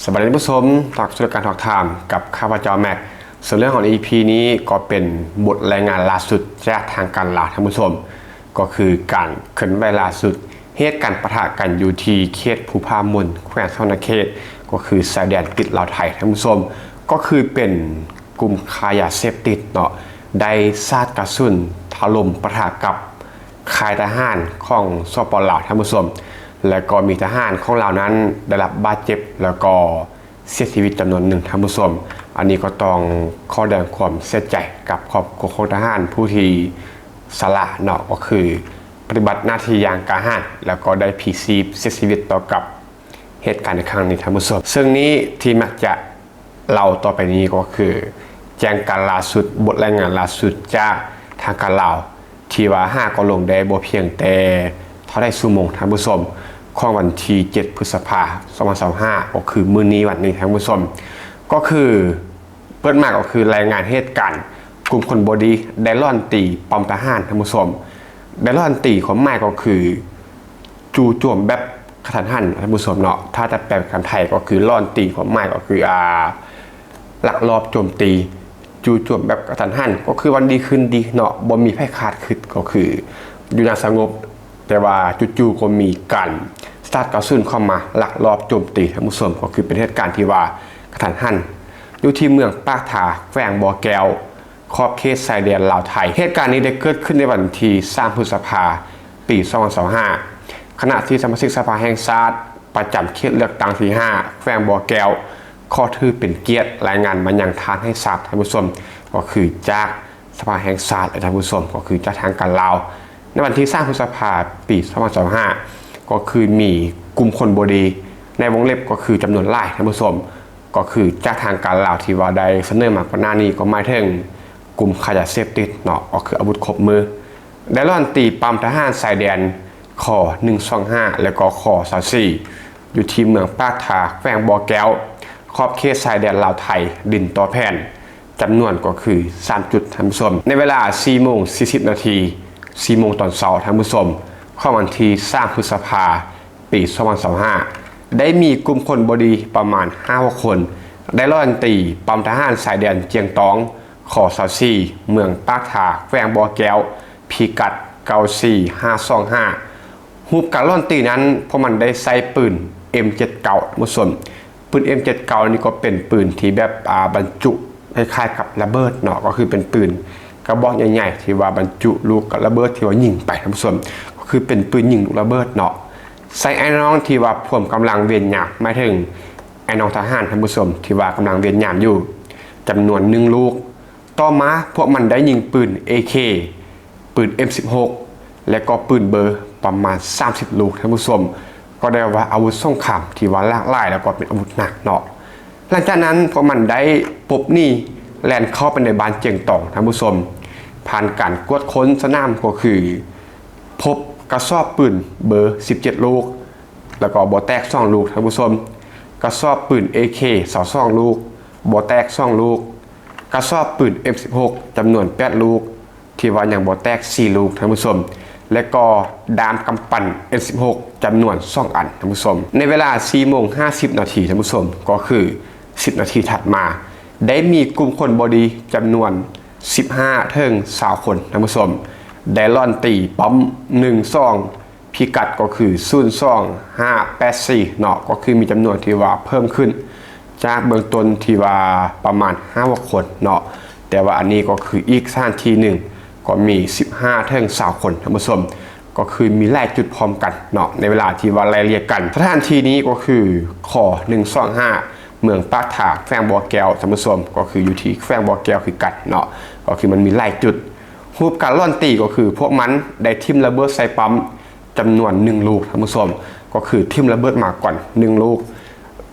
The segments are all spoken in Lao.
ສະບາຍດີທ່ານຜູ້ຊົມ, ຮັບຊົມການທອກຖາມກັບຂ້າພະເຈົ້າແມັກ. ເຊິ່ງເລື່ອງຂອງ ອີພີ ນີ້ກໍເປັນບົດລາຍງານລ່າສຸດຈາກທາງການລາວ ທ່ານຜູ້ຊົມ, ກໍຄືການເຄື່ອນໄຫວລ່າສຸດ ເຫດການປະທະກັນຢູ່ທີ່ເຂດພູຜາມົນ ແຂວງສະຫວັນນະເຂດ, ກໍຄືຊາຍແດນຕິດລາວໄທ ທ່ານຜູ້ຊົມ, ກໍຄືເປັນກຸ່ມຄ້າຢາເສບຕິດເນາະ ໄດ້ສາດກະສຸນຖະຫຼົ່ມປະທະກັບ ຄ້າຍທະຫານຂອງ ສປ ລາວ ທ່ານຜູ້ຊົມ, ແລະກໍມີທະຫານຂອງລາວນັ້ນໄດ້ຮັບບາດເຈັບ ແລ້ວກໍເສຍຊີວິດຈຳນວນໜຶ່ງ ທ່ານຜູ້ຊົມ. ອັນນີ້ກໍຕ້ອງຂໍສະແດງຄວາມເສຍໃຈກັບຄອບຄົວຂອງທະຫານຜູ້ທີ່ສະຫຼະເນາະ, ກໍຄືປະຕິບັດໜ້າທີ່ຢ່າງກ້າຫານ ແລ້ວກໍໄດ້ພລີຊີບເສຍຊີວິດຕໍ່ກັບເຫດການໃນຄັ້ງນີ້ ທ່ານຜູ້ຊົມ. ເຊິ່ງນີ້ທີ່ມັກຈະ ເລົ່າຕໍ່ໄປນີ້ກໍຄືແຈ້ງການລ່າສຸດ, ບົດລາຍງານລ່າສຸດຈາກທາງການລາວ ທີ່ວ່າຫາກໍລົງໄດ້ບໍ່ພຽງແຕ່ເທົ່າໃດຊົ່ວໂມງ ທ່ານຜູ້ຊົມ, ຂອງວັນທີເຈັດ ພຶດສະພາ ສອງພັນຊາວຫ້າ ກໍຄືມື້ນີ້ວັນນີ້ ທ່ານຜູ້ຊົມ, ກໍຄືເປີດມາກໍຄືລາຍງານເຫດການກຸ່ມຄົນບໍ່ດີໄດ້ຫຼອນຕີປ້ອມທະຫານ ທ່ານຜູ້ຊົມ. ໄດ້ຫຼອນຕີຄວາມໝາຍກໍຄື ຈູ່ໂຈມແບບກະທັນຫັນ ທ່ານຜູ້ຊົມເນາະ, ຖ້າຈະແປເປັນຄຳໄທກໍຄືຫຼອນຕີ ຄວາມໝາຍກໍຄື ອ່າ ລັກລອບໂຈມຕີ, ຈູ່ໂຈມແບບກະທັນຫັນ ກໍຄືວັນດີຄືນດີເນາະ, ບໍ່ມີໃຜຄາດຄິດ, ກໍຄືຢູ່ຢ່າງສະຫງົບ, ແຕ່ວ່າຈູ່ໆກໍມີການສາດກະສຸນເຂົ້າມາລັກລອບໂຈມຕີ ທ່ານຜູ້ຊົມ, ກໍຄືເປັນເຫດການທີ່ວ່າກະທັນຫັນ ຢູ່ທີ່ເມືອງປາກທາ ແຂວງບໍ່ແກ້ວ ຂອບເຂດຊາຍແດນລາວໄທ. ເຫດການນີ້ໄດ້ເກີດຂຶ້ນໃນວັນທີສາມ ພຶດສະພາ ປີສອງພັນຊາວຫ້າ ຂະນະທີ່ສະມາຊິກສະພາແຫ່ງຊາດ ປະຈຳເຂດເລືອກຕັ້ງທີຫ້າ ແຂວງບໍ່ແກ້ວ ຂໍຖືເປັນກຽດລາຍງານມາຍັງທ່ານໃຫ້ຊາບ, ທ່ານຜູ້ຊົມ, ກໍຄືຈາກສະພາແຫ່ງຊາດ ແລະ ທ່ານຜູ້ຊົມ, ກໍຄືຈາກທາງການລາວ. ໃນວັນທີສາມ ພຶດສະພາ ປີສອງພັນຊາວຫ້າ ກໍຄືມີກຸ່ມຄົນບໍ່ດີ ໃນວົງເລັບກໍຄືຈຳນວນຫຼາຍ, ທ່ານຜູ້ຊົມ, ກໍຄືຈາກທາງການລາວທີ່ວ່າໄດ້ສະເໜີມາກ່ອນໜ້ານີ້ ກໍໝາຍເຖິງກຸ່ມຄ້າຢາເສບຕິດເນາະ, ກໍຄືອາວຸດຄົບມື ໄດ້ຫຼອນຕີປ້ອມທະຫານຊາຍແດນ ຂ ໜຶ່ງສອງຫ້າ ແລະກໍ ຂ ຊາວສີ່ ຢູ່ທີ່ເມືອງປາກທາ ແຂວງບໍ່ແກ້ວ ຂອບເຂດຊາຍແດນລາວໄທ ດິນຕໍ່ແຜ່ນ ຈຳນວນກໍຄືສາມຈຸດ, ທ່ານຜູ້ຊົມ. ໃນເວລາສີ່ໂມງສີ່ສິບນາທີ, ສີ່ໂມງຕອນເຊົ້າ, ທ່ານຜູ້ຊົມ, ຂອງວັນທີສາມ ພຶດສະພາ ປີສອງພັນຊາວຫ້າ ໄດ້ມີກຸ່ມຄົນບໍ່ດີປະມານຫ້າຫົກຄົນ ໄດ້ຫຼອນຕີປ້ອມທະຫານຊາຍແດນຈຽງຕອງ ຂ ຊາວສີ່ ເມືອງປາກທາ ແຂວງບໍ່ແກ້ວ ພິກັດ ເກົ້າສີ່ຫ້າສອງຫ້າ ຮູບການຫຼອນຕີນັ້ນ ພວກມັນໄດ້ໃຊ້ປືນ ເອັມເຈັດເກົ້າ ທ່ານຜູ້ຊົມ. ປືນ ເອັມເຈັດເກົ້າ ນີ້ກໍເປັນປືນທີ່ແບບ ອ່າ ບັນຈຸຄ້າຍໆກັບລະເບີດເນາະ, ກໍຄືເປັນປືນກະບອກໃຫຍ່ໆ ທີ່ວ່າບັນຈຸລູກກັບລະເບີດທີ່ວ່າຍິງໄປ, ທ່ານຜູ້ຊົມ, ກໍຄືເປັນປືນຍິງລູກລະເບີດເນາະ. ໃສ່ອ້າຍນ້ອງທີ່ວ່າພວມກຳລັງເວນຍາມ, ໝາຍເຖິງອ້າຍນ້ອງທະຫານ, ທ່ານຜູ້ຊົມ, ທີ່ວ່າກຳລັງເວນຍາມຢູ່ ຈຳນວນໜຶ່ງລູກ. ຕໍ່ມາພວກມັນໄດ້ຍິງປືນ ເອເຄ ປືນ ເອັມສິບຫົກ ແລະກໍປືນເບີປະມານສາມສິບລູກ, ທ່ານຜູ້ຊົມ, ກໍໄດ້ວ່າອາວຸດສົງຄາມທີ່ວ່າຫຼາກຫຼາຍ ແລ້ວກໍເປັນອາວຸດໜັກເນາະ. ຫຼັງຈາກນັ້ນພວກມັນໄດ້ຫຼົບໜີແລ່ນເຂົ້າໄປໃນບ້ານຈຽງຕອງ, ທ່ານຜູ້ຊົມ. ຜ່ານການກວດຄົ້ນສະໜາມກໍຄື ພົບກະສອບປືນເບີສິບເຈັດລູກ ແລ້ວກໍບໍ່ແຕກສອງລູກ, ທ່ານຜູ້ຊົມ, ກະສອບປືນ ເອເຄ ຊາວສອງລູກ ບໍ່ແຕກສອງລູກ, ກະສອບປືນ ເອັມສິບຫົກ ຈຳນວນແປດລູກ ທີ່ວ່າຍັງບໍ່ແຕກສີ່ລູກ, ທ່ານຜູ້ຊົມ, ແລະກໍດ້າມກຳປັ່ນ ເອັມສິບຫົກ ຈຳນວນສອງອັນ, ທ່ານຜູ້ຊົມ. ໃນເວລາສີ່ໂມງຫ້າສິບນາທີ, ທ່ານຜູ້ຊົມ, ກໍຄືສິບນາທີຖັດມາ ໄດ້ມີກຸ່ມຄົນບໍ່ດີຈຳນວນສິບຫ້າເຖິງຊາວຄົນ, ທ່ານຜູ້ຊົມ, ໄດ້ຫຼອນຕີປ້ອມ ໜຶ່ງສອງ ພິກັດກໍຄື ສູນສອງຫ້າແປດສີ່ເນາະ, ກໍຄືມີຈຳນວນທີ່ວ່າເພີ່ມຂຶ້ນຈາກເບື້ອງຕົ້ນທີ່ວ່າປະມານຫ້າຫົກຄົນເນາະ, ແຕ່ວ່າອັນນີ້ກໍຄືອີກສະຖານທີ່ໜຶ່ງກໍມີສິບຫ້າເຖິງຊາວຄົນ, ທ່ານຜູ້ຊົມ, ກໍຄືມີຫຼາຍຈຸດພ້ອມກັນເນາະ ໃນເວລາທີ່ວ່າໄລ່ລຽກກັນ. ສະຖານທີ່ນີ້ກໍຄື ຂ ໜຶ່ງສອງຫ້າ ເມືອງປາກທາ ແຂວງບໍ່ແກ້ວ, ທ່ານຜູ້ຊົມ, ກໍຄືຢູ່ທີ່ແຂວງບໍ່ແກ້ວຄືກັນເນາະ, ກໍຄືມັນມີຫຼາຍຈຸດ. ຮູບການຫຼອນຕີກໍຄືພວກມັນໄດ້ຖິ້ມລະເບີດໃສ່ປ້ອມ ຈຳນວນໜຶ່ງລູກ, ທ່ານຜູ້ຊົມ, ກໍຄືຖິ້ມລະເບີດມາກ່ອນໜຶ່ງລູກ.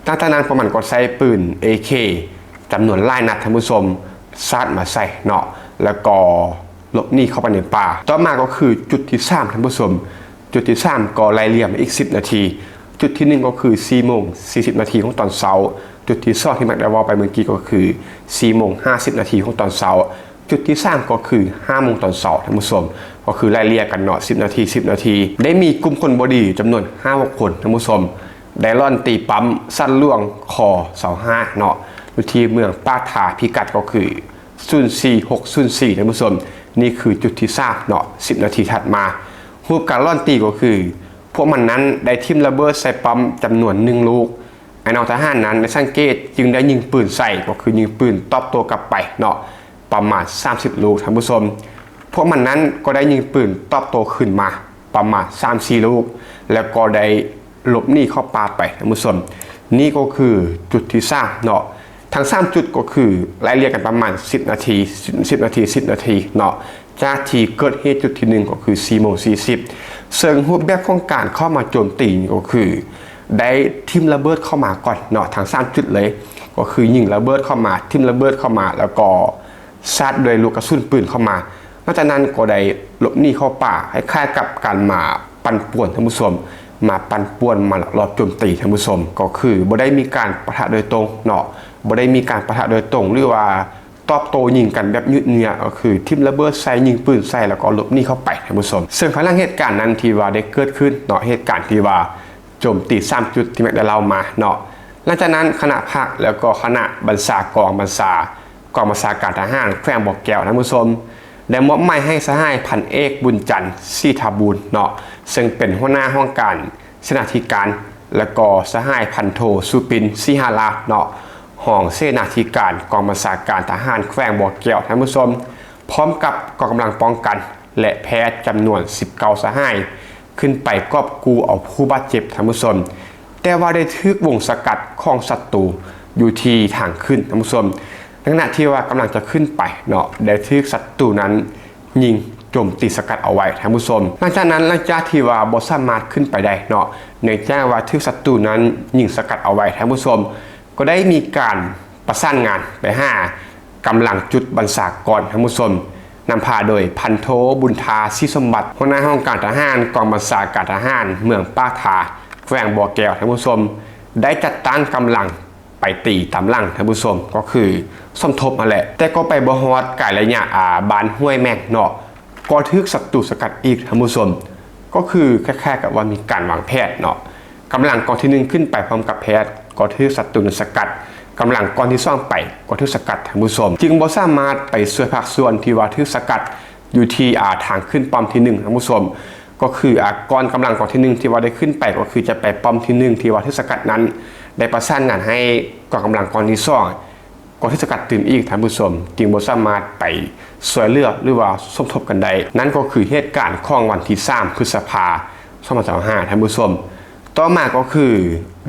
ຫຼັງຈາກນັ້ນພວກມັນກໍໃຊ້ປືນ ເອເຄ ຈຳນວນຫຼາຍນັດ, ທ່ານຜູ້ຊົມ, ສາດມາໃສ່ເນາະ, ແລ້ວກໍຫຼົບໜີເຂົ້າໄປໃນປ່າ. ຕໍ່ມາກໍຄືຈຸດທີສາມ, ທ່ານຜູ້ຊົມ, ຈຸດທີສາມກໍໄລ່ລຽມາອີກສິບນາທີ. ຈຸດທີໜຶ່ງກໍຄືສີ່ໂມງສີ່ສິບນາທີຂອງຕອນເຊົ້າ, ຈຸດທີສອງທີ່ມັກໄດ້ເວົ້າໄປເມື່ອກີ້ກໍຄືສີ່ໂມງຫ້າສິບນາທີຂອງຕອນເຊົ້າ, ຈຸດທີສາມກໍຄືຫ້າໂມງຕອນເຊົ້າ, ທ່ານຜູ້ຊົມ, ກໍຄືໄລ່ລຽກກັນເນາະ, ສິບນາທີ ສິບນາທີ. ໄດ້ມີກຸ່ມຄົນບໍ່ດີຈຳນວນຫ້າຫົກຄົນ, ທ່ານຜູ້ຊົມ, ໄດ້ລ່ອນຕີປ້ຳສັດຫຼວງ ຄ ຊາວຫ້າເນາະ ຢູ່ທີ່ເມືອງປາກທາ ພິກັດກໍຄື ສູນສີ່ຫົກສູນສີ່ ທ່ານຜູ້ຊົມ. ນີ້ຄືຈຸດທີສາມເນາະ ສິບນາທີຖັດມາ ຮູບການລ່ອນຕີກໍຄື ພວກມັນນັ້ນໄດ້ຖິ້ມລະເບີດໃສ່ປ້ຳຈຳນວນໜຶ່ງລູກ. ອ້າຍນ້ອງທະຫານນັ້ນໄດ້ສັງເກດ ຈຶ່ງໄດ້ຍິງປືນໃສ່ ກໍຄືຍິງປືນຕອບໂຕ້ກັບໄປເນາະ ປະມານສາມສິບລູກ ທ່ານຜູ້ຊົມ. ພວກມັນນັ້ນກໍໄດ້ຍິງປືນຕອບໂຕ້ຄືນມາປະມານສາມສີ່ລູກ ແລ້ວກໍໄດ້ຫຼົບໜີເຂົ້າປ່າໄປ ທ່ານຜູ້ຊົມ. ນີ້ກໍຄືຈຸດທີສາມເນາະ. ທັງສາມຈຸດກໍຄືໄລ່ລຽງກັນປະມານສິບນາທີ ສິບນາທີ ສິບນາທີເນາະ ຈາກທີ່ເກີດເຫດຈຸດທີໜຶ່ງກໍຄືສີ່ໂມງສີ່ສິບ ເຊິ່ງຮູບແບບຂອງການເຂົ້າມາໂຈມຕີນີ້ກໍຄື ໄດ້ຖິ້ມລະເບີດເຂົ້າມາກ່ອນເນາະ ທັງສາມຈຸດເລີຍ ກໍຄືຍິງລະເບີດເຂົ້າມາ ຖິ້ມລະເບີດເຂົ້າມາ ແລ້ວກໍສາດດ້ວຍລູກກະສຸນປືນເຂົ້າມາ. ຫຼັງຈາກນັ້ນກໍໄດ້ຫຼົບໜີເຂົ້າປ່າ ຄ້າຍໆກັບການມາປັ່ນປ່ວນ ທ່ານຜູ້ຊົມ ມາປັ່ນປ່ວນ ມາລັກລອບໂຈມຕີ ທ່ານຜູ້ຊົມ. ກໍຄືບໍ່ໄດ້ມີການປະທະໂດຍຕົງເນາະ ບໍ່ໄດ້ມີການປະທະໂດຍຕົງ ຫຼືວ່າຕອບໂຕ້ຍິງກັນແບບຍືດເຍື້ອ ກໍຄືຖິ້ມລະເບີດໃສ່ ຍິງປືນໃສ່ ແລ້ວກໍຫຼົບໜີເຂົ້າໄປ ທ່ານຜູ້ຊົມ. ເຊິ່ງພາຍຫຼັງເຫດການນັ້ນທີ່ວ່າໄດ້ເກີດຂຶ້ນເນາະ ເຫດການທີ່ວ່າ ໂຈມຕີສາມຈຸດທີ່ແມັກໄດ້ເລົ່າມາເນາະ. ຫຼັງຈາກນັ້ນຄະນະພັກ ແລ້ວກໍຄະນະບັນຊາກອງບັນຊາ ກອງບັນຊາການທະຫານແຂວງບໍ່ແກ້ວ ທ່ານຜູ້ຊົມ ໄດ້ມອບໝາຍໃຫ້ສະຫາຍພັນເອກ ບຸນຈັນ ສີທະບູນເນາະ ເຊິ່ງເປັນຫົວໜ້າຫ້ອງການເສນາທິການ ແລ້ວກໍສະຫາຍພັນໂທ ສຸປິນ ສີຫາລາດເນາະ ຮອງເສນາທິການກອງບັນຊາການທະຫານແຂວງບໍ່ແກ້ວ ທ່ານຜູ້ຊົມ ພ້ອມກັບກອງກຳລັງປ້ອງກັນ ແລະ ແພດຈຳນວນສິບເກົ້າສະຫາຍ ຂຶ້ນໄປກອບກູ້ເອົາຜູ້ບາດເຈັບ ທ່ານຜູ້ຊົມ. ແຕ່ວ່າໄດ້ຖືກວົງສະກັດຂອງສັດຕູຢູ່ທີ່ທາງຂຶ້ນ ທ່ານຜູ້ຊົມ. ໃນຂະນະທີ່ວ່າກຳລັງຈະຂຶ້ນໄປເນາະ ໄດ້ຖືກສັດຕູນັ້ນຍິງໂຈມຕີສະກັດເອົາໄວ້ ທ່ານຜູ້ຊົມ. ຫຼັງຈາກນັ້ນ ຫຼັງຈາກທີ່ວ່າບໍ່ສາມາດຂຶ້ນໄປໄດ້ເນາະ ເນື່ອງຈາກວ່າຖືກສັດຕູນັ້ນຍິງສະກັດເອົາໄວ້ ທ່ານຜູ້ຊົມ ກໍໄດ້ມີການປະສານງານໄປຫາກຳລັງຈຸດບັນຊາກອນ ທ່ານຜູ້ຊົມ ນຳພາໂດຍພັນໂທ ບຸນທາ ສີສົມບັດ ຫົວໜ້າຫ້ອງການທະຫານກອງບັນຊາການທະຫານເມືອງປາກທາ ແຂວງບໍ່ແກ້ວ ທ່ານຜູ້ຊົມ ໄດ້ຈັດຕັ້ງກຳລັງໄປຕີຕາມຫຼັງ ທ່ານຜູ້ຊົມ ກໍຄືສົມທົບຫັ້ນແຫຼະ ແຕ່ກໍໄປບໍ່ຮອດກາຍໄລຍະ ອາ ບ້ານຫ້ວຍແມ່ງເນາະ ກໍຖືກສັດຕູສະກັດອີກ ທ່ານຜູ້ຊົມ. ກໍຄືຄ້າຍໆກັບວ່າມີການວາງແຜນເນາະ ກຳລັງກອງທີໜຶ່ງຂຶ້ນໄປພ້ອມກັບແພດ ກໍຖືກສັດຕູນັ້ນສະກັດ ກຳລັງກອງທີສອງໄປກໍຖືກສະກັດ ທ່ານຜູ້ຊົມ ຈຶ່ງບໍ່ສາມາດໄປຊ່ວຍພາກສ່ວນທີ່ວ່າຖືກສະກັດຢູ່ທີ່ ອາ ທາງຂຶ້ນປ້ອມທີໜຶ່ງ ທ່ານຜູ້ຊົມ. ກໍຄື ອາ ກ່ອນກຳລັງກອງທີໜຶ່ງທີ່ວ່າໄດ້ຂຶ້ນໄປ ກໍຄືຈະໄປປ້ອມທີໜຶ່ງທີ່ວ່າຖືກສະກັດນັ້ນ ໄດ້ປະສານງານໃຫ້ກອງກຳລັງກອງທີສອງ ກໍຖືກສະກັດຕື່ມອີກ ທ່ານຜູ້ຊົມ ຈຶ່ງບໍ່ສາມາດໄປຊ່ວຍເຫຼືອ ຫຼືວ່າສົມທົບກັນໄດ້. ນັ້ນກໍຄືເຫດການຂອງວັນທີສາມ ພຶດສະພາ ສອງພັນຊາວຫ້າ ທ່ານຜູ້ຊົມ. ຕໍ່ມາກໍຄື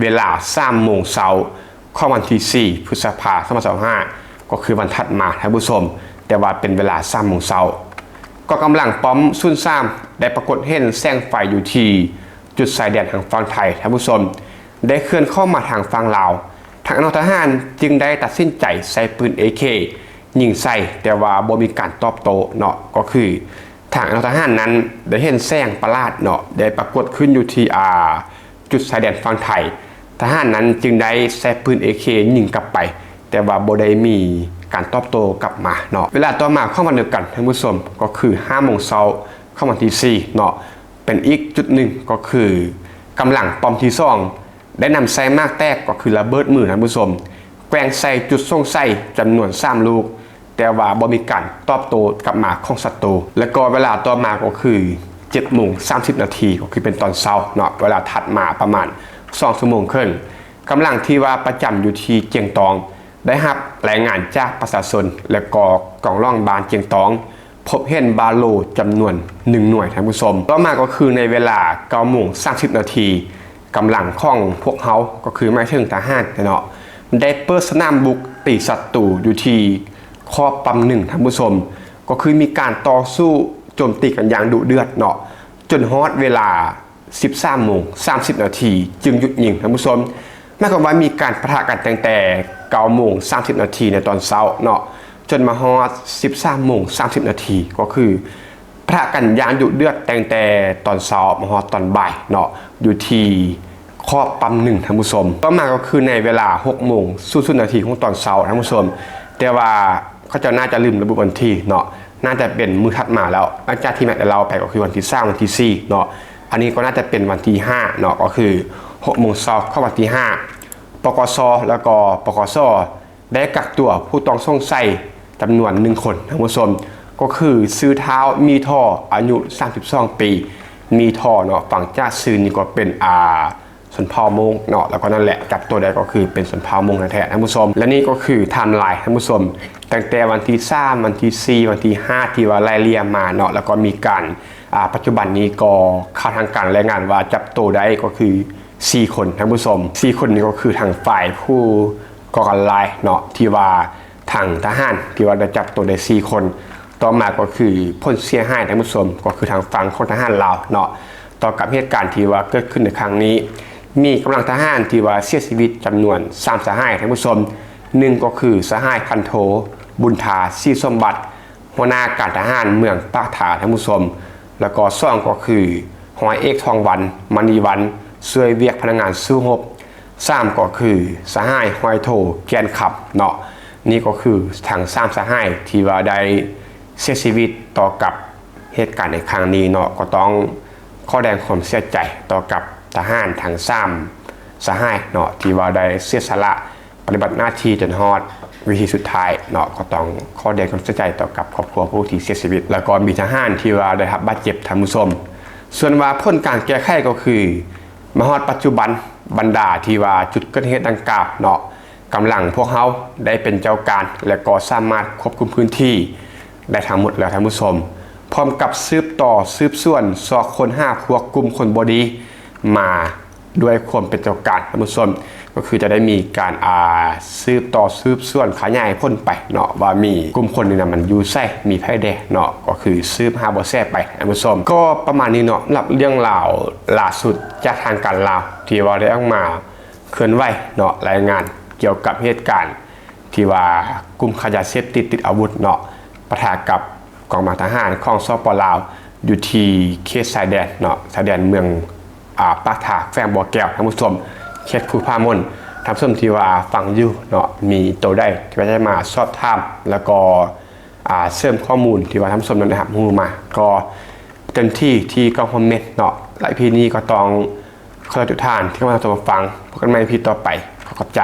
ເວລາສາມໂມງເຊົ້າຂອງວັນທີສີ່ ພຶດສະພາ ສອງພັນຊາວຫ້າ ກໍຄືວັນຖັດມາ ທ່ານຜູ້ຊົມ ແຕ່ວ່າເປັນເວລາສາມໂມງເຊົ້າ ກໍກຳລັງປ້ອມສູນສາມ ໄດ້ປາກົດເຫັນແສງໄຟຢູ່ທີ່ຈຸດຊາຍແດນທາງຝັ່ງໄທ ທ່ານຜູ້ຊົມ ໄດ້ເຄື່ອນເຂົ້າມາທາງຝັ່ງລາວ. ທາງອານອກທະຫານຈຶ່ງໄດ້ຕັດສິນໃຈໃຊ້ປືນເອເຄຍິງໃສ່ ແຕ່ວ່າບໍ່ມີການຕອບໂຕ້ເນາະ. ກໍຄືທາງອານອກທະຫານນັ້ນໄດ້ເຫັນແສງປະຫຼາດເນາະ ໄດ້ປາກົດຂຶ້ນຢູ່ທີ່ ອາ ຈຸດຊາຍແດນຝັ່ງໄທ. ທະຫານນັ້ນຈຶ່ງໄດ້ໃຊ້ປືນເອເຄຍິງກັບໄປ ແຕ່ວ່າບໍ່ໄດ້ມີການຕອບໂຕ້ກັບມາເນາະ. ເວລາຕໍ່ມາຂອງວັນດຽວກັນ ທ່ານຜູ້ຊົມ ກໍຄືຫ້າໂມງເຊົ້າຂອງວັນທີສີ່ເນາະ ເປັນອີກຈຸດໜຶ່ງ ກໍຄືກຳລັງປ້ອມທີສອງ ໄດ້ນຳໃຊ້ໝາກແຕກ ກໍຄືລະເບີດມື ທ່ານຜູ້ຊົມ ແກວ່ງໃສ່ຈຸດສົງໄສຈຳນວນສາມລູກ ແຕ່ວ່າບໍ່ມີການຕອບໂຕ້ກັບມາຂອງສັດຕູ. ແລ້ວກໍເວລາຕໍ່ມາກໍຄືເຈັດໂມງສາມສິບນາທີ ກໍຄືເປັນຕອນເຊົ້າເນາະ ເວລາຖັດມາປະມານສອງຊົ່ວໂມງເຄິ່ງ ກຳລັງທີ່ວ່າປະຈຳຢູ່ທີ່ຈຽງຕອງ ໄດ້ຮັບລາຍງານຈາກປະຊາຊົນ ແລະກໍກອງຫຼວງບ້ານຈຽງຕອງ ພົບເຫັນບາໂລຈຳນວນໜຶ່ງໜ່ວຍ ທ່ານຜູ້ຊົມ. ຕໍ່ມາກໍຄືໃນເວລາເກົ້າໂມງສາມສິບນາທີ ກຳລັງຂອງພວກເຮົາ ກໍຄືໝາຍເຖິງທະຫານເນາະ ໄດ້ເປີດສະໜາມບຸກຕີສັດຕູຢູ່ທີ່ຂອບປ້ອມໜຶ່ງ ທ່ານຜູ້ຊົມ. ກໍຄືມີການຕໍ່ສູ້ໂຈມຕີກັນຢ່າງດຸເດືອດເນາະ ຈົນຮອດເວລາ ສິບສາມໂມງສາມສິບນາທີຈຶ່ງຢຸດຍິງ ທ່ານຜູ້ຊົມ. ໝາຍຄວາມວ່າມີການປະທະກັນຕັ້ງແຕ່ເກົ້າໂມງສາມສິບນາທີໃນຕອນເຊົ້າເນາະ ຈົນມາຮອດສິບສາມໂມງສາມສິບນາທີ ກໍຄືປະທະກັນຢ່າງດຸເດືອດຕັ້ງແຕ່ຕອນເຊົ້າມາຮອດຕອນບ່າຍເນາະ ຢູ່ທີ່ຂອບປ້ຳໜຶ່ງ ທ່ານຜູ້ຊົມ. ຕໍ່ມາກໍຄືໃນເວລາຫົກໂມງສູນນາທີຂອງຕອນເຊົ້າ ທ່ານຜູ້ຊົມ ແຕ່ວ່າ ເຂົາເຈົ້າໜ້າຈະລືມລະບຸວັນທີເນາະ ໜ້າຈະເປັນມື້ຖັດມາແລ້ວ ຫຼັງຈາກທີ່ແມັກໄດ້ເລົ່າໄປ ກໍຄືວັນທີສາມ ວັນທີສີ່ເນາະ ອັນນີ້ກໍໜ້າຈະເປັນວັນທີຫ້າເນາະ ກໍຄື ຫົກໂມງເຊົ້າຂອງວັນທີຫ້າ ປກສ ແລ້ວກໍ ປກສ ໄດ້ກັກຕົວຜູ້ຕ້ອງສົງໄສຈຳນວນໜຶ່ງຄົນ ທ່ານຜູ້ຊົມ ກໍຄືຊື່ທ້າວໝີ່ທໍ ອາຍຸສາມສິບສອງປີ ໝີ່ທໍເນາະ ຟັງຈາກຊື່ນີ້ກໍເປັນ ອ່າ ຊົນເຜົ່າມົ້ງເນາະ ແລ້ວກໍນັ້ນແຫຼະ ຈັບຕົວໄດ້ກໍຄືເປັນຊົນເຜົ່າມົ້ງແທ້ໆ ທ່ານຜູ້ຊົມ ແລະນີ້ກໍຄືໄທມລາຍ ທ່ານຜູ້ຊົມ ຕັ້ງແຕ່ວັນທີສາມ ວັນທີສີ່ ວັນທີຫ້າ ທີ່ວ່າໄລ່ເລ່ຍມາເນາະ ແລ້ວກໍມີການ ອ່າ ປັດຈຸບັນນີ້ກໍຂ່າວທາງການລາຍງານວ່າຈັບໂຕໄດ້ກໍຄືສີ່ຄົນ ທ່ານຜູ້ຊົມ ສີ່ຄົນນີ້ກໍຄືທາງຝ່າຍຜູ້ກໍ່ການລາຍເນາະ ທີ່ວ່າທາງທະຫານທີ່ວ່າໄດ້ຈັບໂຕໄດ້ສີ່ຄົນ ຕໍ່ມາກໍຄືຜົນເສຍຫາຍ ທ່ານຜູ້ຊົມ ກໍຄືທາງຝັ່ງຂອງທະຫານລາວເນາະ ຕໍ່ກັບເຫດການທີ່ວ່າເກີດຂຶ້ນໃນຄັ້ງນີ້ ມີກຳລັງທະຫານທີ່ວ່າເສຍຊີວິດຈຳນວນສາມສະຫາຍ ທ່ານຜູ້ຊົມ ໜຶ່ງກໍຄືສະຫາຍພັນໂທ ບຸນທາ ສີສົມບັດ ຫົວໜ້າການທະຫານເມືອງປາກທາ ທ່ານຜູ້ຊົມ ແລ້ວກໍສອງກໍຄືຮ້ອຍເອກ ທອງວັນ ມະນີວັນ ຊ່ວຍວຽກພະນັກງານສູ້ຮົບ ສາມກໍຄືສະຫາຍຮ້ອຍໂທ ແກ່ນຄຳເນາະ ນີ້ກໍຄືທັງສາມສະຫາຍທີ່ວ່າໄດ້ເສຍຊີວິດຕໍ່ກັບເຫດການໃນຄັ້ງນີ້ເນາະ ກໍຕ້ອງຂໍສະແດງຄວາມເສຍໃຈຕໍ່ກັບທະຫານທັງສາມສະຫາຍເນາະ ທີ່ວ່າໄດ້ເສຍສະຫຼະ ປະຕິບັດໜ້າທີ່ຈົນຮອດວິນາທີສຸດທ້າຍເນາະ ກໍຕ້ອງຂໍສະແດງຄວາມເສຍໃຈຕໍ່ກັບຄອບຄົວຜູ້ທີ່ເສຍຊີວິດ ແລ້ວກໍມີທະຫານທີ່ວ່າໄດ້ຮັບບາດເຈັບ ທ່ານຜູ້ຊົມ ສ່ວນວ່າຜົນການແກ້ໄຂກໍຄື ມາຮອດປັດຈຸບັນ ບັນດາທີ່ວ່າຈຸດເກີດເຫດດັ່ງກ່າວເນາະ ກຳລັງພວກເຮົາໄດ້ເປັນເຈົ້າການ ແລະກໍສາມາດຄວບຄຸມພື້ນທີ່ໄດ້ທັງໝົດແລ້ວ ທ່ານຜູ້ຊົມ ພ້ອມກັບສືບຕໍ່ສືບສວນຊອກຄົ້ນຫາພວກກຸ່ມຄົນບໍ່ດີມາ ດ້ວຍຄວາມເປັນເຈົ້າການ ທ່ານຜູ້ຊົມ ກໍຄືຈະໄດ້ມີການ ອ່າ ສືບຕໍ່ສືບສວນຂະຫຍາຍຜົນໄປເນາະ ວ່າມີກຸ່ມຄົນນີ້ນະ ມັນຢູ່ໃສ ມີໃຜແດ່ເນາະ ກໍຄືສືບຫາເບາະແສໄປ ທ່ານຜູ້ຊົມ ກໍປະມານນີ້ເນາະ ສຳລັບເລື່ອງລາວລ່າສຸດຈາກທາງການລາວ ທີ່ວ່າໄດ້ອອກມາເຄື່ອນໄຫວເນາະ ລາຍງານກ່ຽວກັບເຫດການ ທີ່ວ່າກຸ່ມຄ້າຢາເສບຕິດ ຕິດອາວຸດເນາະ ປະທະກັບກອງກຳລັງທະຫານຂອງ ສປ ລາວ ຢູ່ທີ່ເຂດຊາຍແດນເນາະ ຊາຍແດນເມືອງ ອ່າ ປາກທາ ແຂວງບໍ່ແກ້ວ ທ່ານຜູ້ຊົມ ເຂດພູຜາມົນ ທ່ານຜູ້ຊົມທີ່ວ່າຟັງຢູ່ເນາະ ມີໂຕໃດທີ່ວ່າຈະມາສອບຖາມ ແລ້ວກໍ ອ່າ ເສີມຂໍ້ມູນທີ່ວ່າທ່ານຜູ້ຊົມນັ້ນໄດ້ຮັບຮູ້ມາ ກໍເຕັມທີ່ທີ່ກອງຄອມເມັນເນາະ ແລະ ອີພີນີ້ກໍຕ້ອງຂໍໂທດທຸກທ່ານທີ່ເຂົ້າມາຮັບຊົມຮັບຟັງ ພົບກັນໃໝ່ອີພີຕໍ່ໄປ ຂໍຂອບໃຈ.